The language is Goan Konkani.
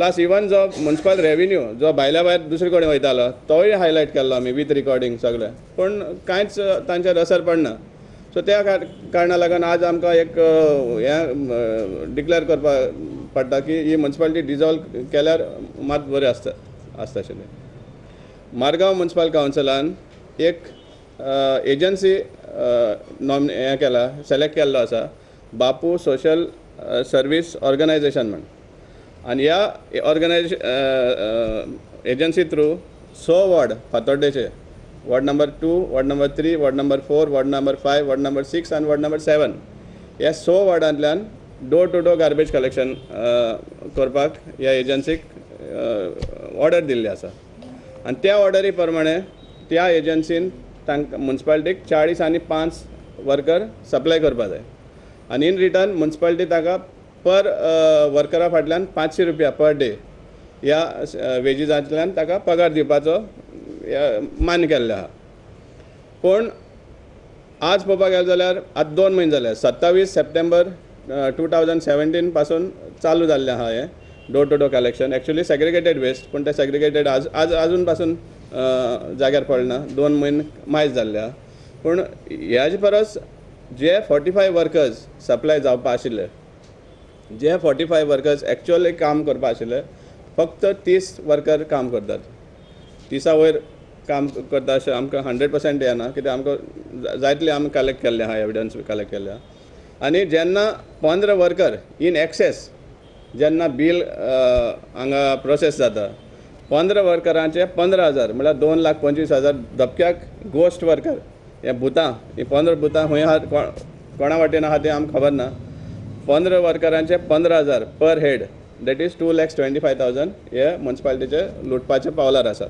प्लस इवन जो मुन्सिपल रेवेन्यू जो भायल्या भायर दुसरे कडेन वयतालो तोय हायलायट केल्लो आमी वीथ रिकॉर्डिंग सगळें, पूण कांयच तांचेर असर पडना. सो त्या कारणा लागून आज आमकां एक हें डिक्लेर करपाक पडटा की ही मुन्सिपालिटी डिजॉल्व केल्यार मात बरें आसता आसता आशिल्लें. मारगांव मुन्सिपल कावन्सिलान एक एजन्सी हें केला, सिलेक्ट केल्लो आसा, बापू सोशल सर्वीस ऑर्गनायजेशन म्हण. आनी ह्या ऑर्गनायजेशन एजन्सी थ्रू 6 वॉर्ड फातोड्डेचे, ward number 2, ward number 3, ward number 4, ward number 5, ward number 6 आनी वॉर्ड नंबर 7 ह्या 6 वॉर्डांतल्यान door to door garbage collection करपाक ह्या एजन्सीक ऑर्डर दिल्ली आसा. आनी त्या ऑर्डरी प्रमाणे त्या एजन्सीन तांकां मुन्सिपालिटीक 40 आनी 5 वर्कर सप्लाय करपा जाय आनी इन रिटर्न मुन्सिपालिटी ताका पर वर्करा फाटल्यान 500 रुपया पर डे ह्या वेजीसांतल्यान ताका पगार दिवपाचो मान्य केल्लें आसा. पूण आज पळोवपाक गेलें जाल्यार आतां 2 म्हयने जाले, 27 सप्टेंबर 2017 पासून चालू जाल्लें आसा हें door to door collection. Actually segregated waste, पूण तें सेग्रिगेटेड आज आज आजून पासून जाग्यार पडना, 2 म्हयने मायज जाल्ले आसा. पूण ह्याचे परस जे 45 वर्कर्स सप्लाय जावपा आशिल्ले, जे 45 वर्कर्स एक्चुअली काम करपा आशिल्ले, फक्त 30 वर्कर काम करतात. 30 वयर काम करता अशें आमकां 100% येना, कित्याक आमकां जायतले आमी कलेक्ट केल्ले आसा, एविडन्स कलेक्ट केल्ले आसा. आनी जेन्ना 15 वर्कर इन एक्सेस जेन्ना बील हांगा प्रोसेस जाता, 15 वर्करांचे 15,000 म्हळ्यार 2,25,000 धपक्याक गोस्ट वर्कर, हे भुतां, ही 15 भुतां खंय आहा, कोणा वाटेन आहा तें आमकां खबर ना. 15 वर्करांचे 15,000 पर हेड, that is 2,25,000 हे मुन्सिपालिटीचे लुटपाचे पावलार आसा.